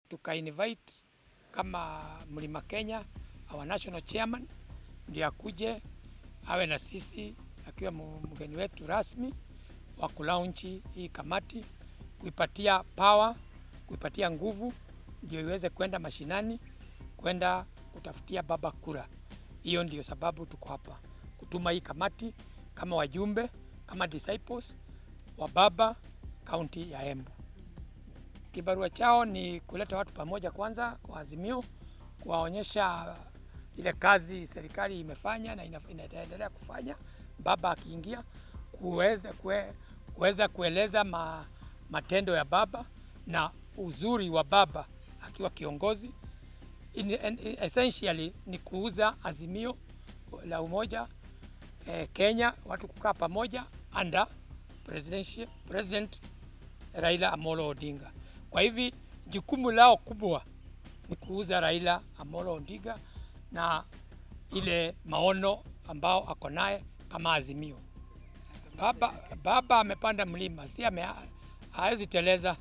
Tuka-invite kama Mlima Kenya our national chairman ndio akuje awe na sisi akiwa mgeni wetu rasmi wa kulaunch hii kamati, kuipatia power, kuipatia nguvu ndio iweze kwenda mashinani, kwenda kutafutia baba kura. Hiyo ndio sababu tuko hapa kutuma hii kamati kama wajumbe, kama disciples wa baba kaunti ya Embu. Kibarua chao ni kuleta watu pamoja kwanza kwa Azimio, kuwaonyesha ile kazi serikali imefanya na inaendelea kufanya baba akiingia, kuweza kueleza matendo ya baba na uzuri wa baba akiwa kiongozi. Essentially ni kuuza Azimio la Umoja Kenya, watu kukaa pamoja under President Raila Amolo Odinga. Kwa hivi jukumu lao kubwa ni kuuza Raila Amolo Odinga na ile maono ambao ako naye kama Azimio. Baba amepanda mlima, si hawezi teleza.